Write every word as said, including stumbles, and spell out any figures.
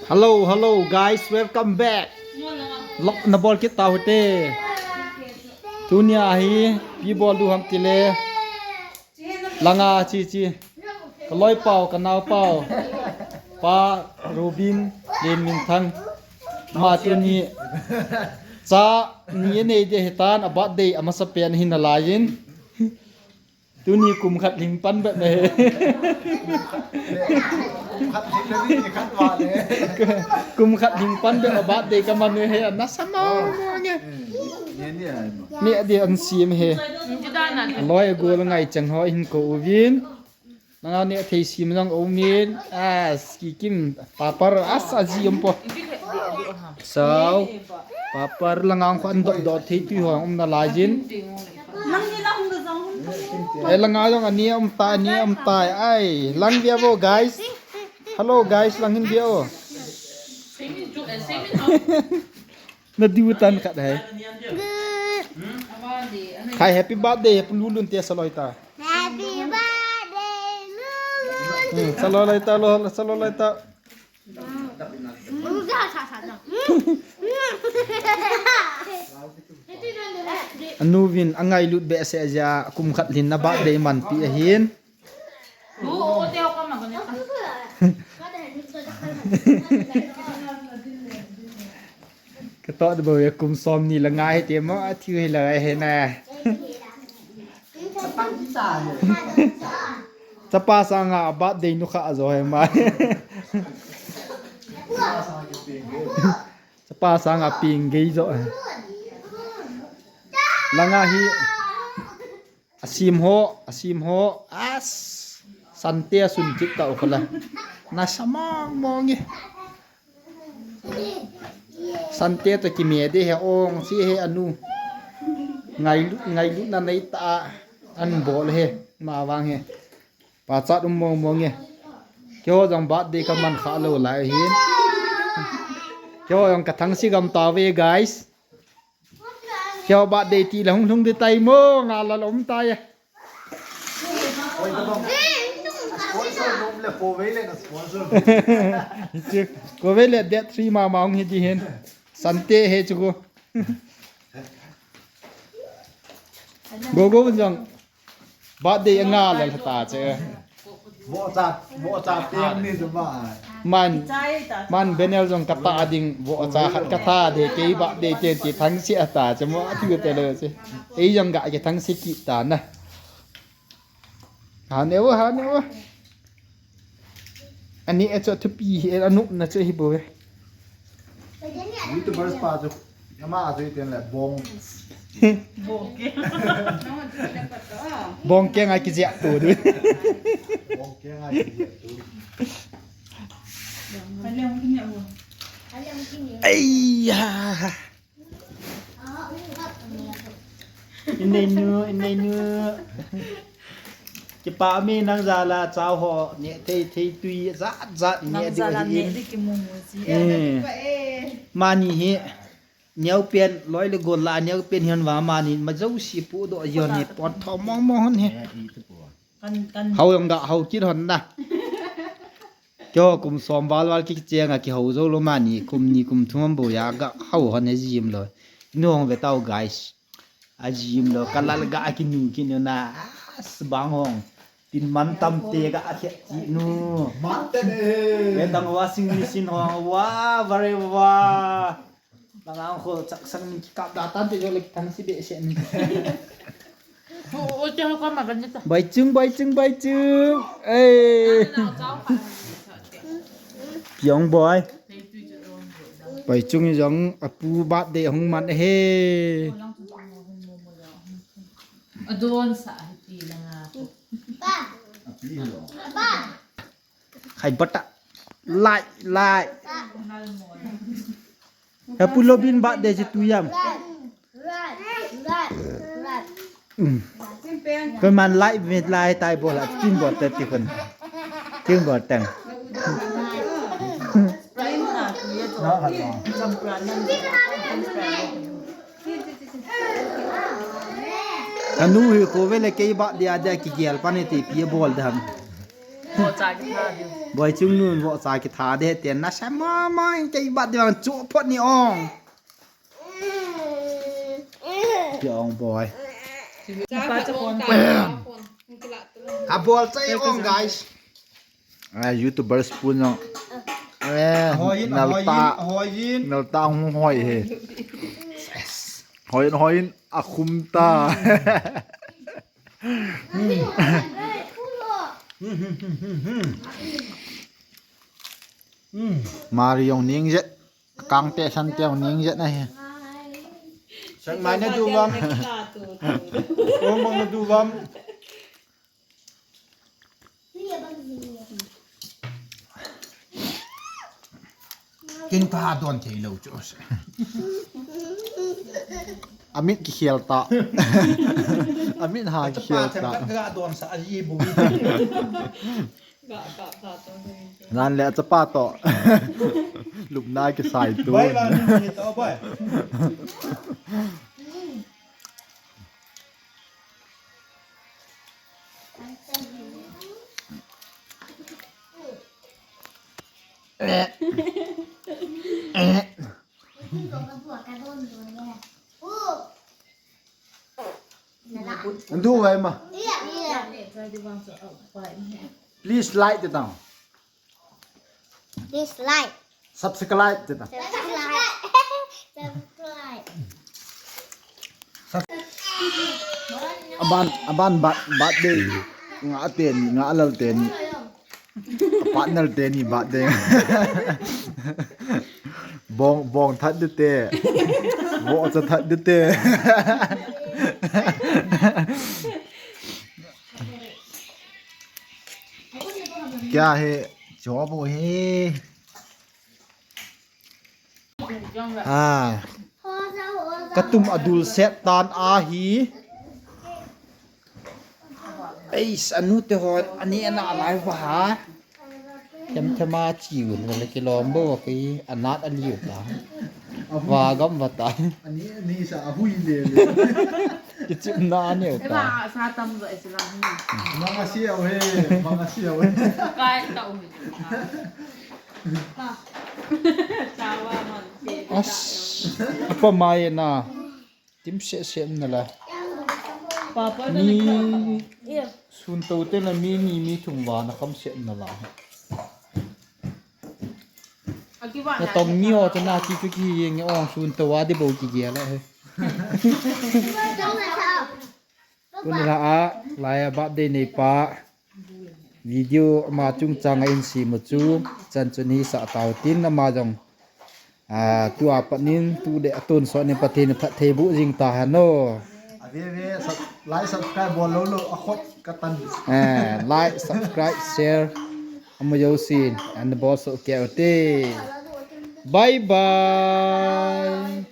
Hello, hello guys, welcome back. Lok na bol kit tau te. Tunia hi pi bol du ham tile. Langa chi chi. Ka loi pau, ka nau pau. Pa Rubin, Len Min Thang. Ma tuni cha ni nei de hitan a birthday a masa pen hin a laiyin. Tuni kum khat lhing pan bep na he. Kum khat lhing na ni khat va le. Kum khat lhing pan bep a birthday ka man he, na sa mong mong e. Ni ni ai mo. Ni di an sim he. Loi gol ngai chang ho hin ko uvin. Nanga ne thei sim jong umin. As ki kim papar as a ji um po. Sao. Papar langa kho an dot dot thei tui ho um na laiyin. Nang ni la hung da jong hung. E langa jong ani um ta, ani um ta. Ai, lang via vo guys. Hello guys, lang hin via o. Na diu tan khat hai. Khai happy birthday, happy lulun te saloi ta. Happy birthday, Lulu. Hmm, saloi lai ta, lo, saloi lai ta. Anu vin, angai lut be se ja, kum khat lhin na birthday man pi ahin. Ka to de bo ya kum som ni la ngai te mo a thiu hi la he na. Chapa sanga birthday nu kha jo he ma. Chapa sanga ping gei jo. Langa hi. Asim ho, asim ho, as, sante asun kit ta ukhola. Na sa mong mong e. Sante to kime de he ong, si he anu. Ngailu, ngailu na nei ta, an bol he, ma vang he. Pachat um mong mong e. Keiho jong birthday ka man kha lou lai hin. Keiho jong ka thangsi gam ta ve, guys. Keiho birthday ti la hung lhung di tai mo, nga la lom tai e. Oi, tabang. Sponsor nom le, Kovei le na sponsor. Chu, Kovei le date three ma ma hung hi di hin. Sante he chu ko. Go go jong. Birthday anga la ta che. Vohcha, vohcha teng ni chu ma. Man, man Benel jong ka ta ding, vohcha khat ka ta de, kei birthday te ti thangsi a ta che mo, a ti te lo che. Ei jong ga ke thangsi kit ta na. Ha ne wo, ha ne wo. Ani e cho thupi, e anop na che hi bo ve. YouTubers pa chu, ama chu iten le bong. Bong ke. Bong ke ngai ki jia tu du. Bong ke ngai ki jia tu. Ai ya. Inei nu, inei nu. Kipa mi nang jala chao ho, ne thei thei tui, jat jat ne di ho hi in. Eh. Mani hi, neo pen, loi le gol la, neo pen hian va mani, ma jo si pu do yon hi, pot tho mong mong hon hi. Hau yong ga, hau kit hon na. Kyo kum som val val ki cheng a ki hau jo lo mani, kum ni kum thum bo ya ga, hau hon he jim lo. Inu hong ve tau guys. A gym lo, ka lal ga a kinu kinu na, as bang hong. Tin man tam te ga a khe ti nu. Man te ne. Ve tang washing machine hong, wa, vare wa. Bang ang kho chak sang ni ki kap da tan te jo le ki thang si be se ni. O, o, te ho ka ma kan ta. Bai chung, bai chung, bai chung. Ei. Pyong boy. Pai chung jong apu birthday hung man he. Adon sa hiti langa. Khai bata. Lai, lai. Apu Lobin birthday si tu yam. Right, right, right. Koi man lai mit lai tai bola, tin bol te ti kon. Tin bol teng. Anu hi ko vele kei ba dia dia ki gel pani ti pi bol dam. Vohcha kitha diu. Boichungnun vohcha kitha ding ahi tin, nasa mama in kei bat ding chu phot ni ong. Ti ong boi. Cha pa cha pon. Abol chai ong, guys. Ah, YouTubers pun jong. Eh, ahoiyin, nalta, ahoiyin, ahoiyin. Nalta hung hoi he. Hoiyin, hoiyin, akhum ta. Mari jong ning jet. Kangte sante jong ning jet na he. San mai na du vam. Ong bang na du vam. Kin ka don thei lou chu. Amit kikhel ta. Amit ha kikhel ta. Ga don sa aji bu. Nan le chapa to. Lupna kisai tu. Bai ba ni to bai. Ndu vai ma. Please like te tang. Please like. Subscribe te tang. Subscribe. Subscribe. Aban, aban bat, bat de. Nga ten, nga lal ten. Partner te ni bat de. Bong, bong that de te. Vohcha that de te. Kya hai? Job hai. Ah. Katum adul set tan ahi. Eis, anu te hon, ani ana alai va ha. Them them a chi un, le kilom bo ki, anat ali u ta. Va gam va ta. Ani, ani sa ahui le le. Kichim na ani u ta. Eva, sa tam zo esi la. Manga siau he, manga siau he. Kai ta u. As, apa mai na? Tim se se na la. Papa na ni. Sun to te na mi ni mi thum va na kam se na la. Na tong mi o te na ki chu ki yeng ong sun to wa de bo ki ge la he. Tun la a, lai a birthday nei pa. Video ama chungchang a in si mu chu, chan chun hi sa tau tin ama jong. Ah, tua pat nin, tu le atun so nin Pathen phatthei bu jing ta ha no. Ave ve, sub-, like, subscribe bol lo lo, a khot ka tan. Eh, like, subscribe, share. Amu yo sin, and the boss of K O T. Bye bye.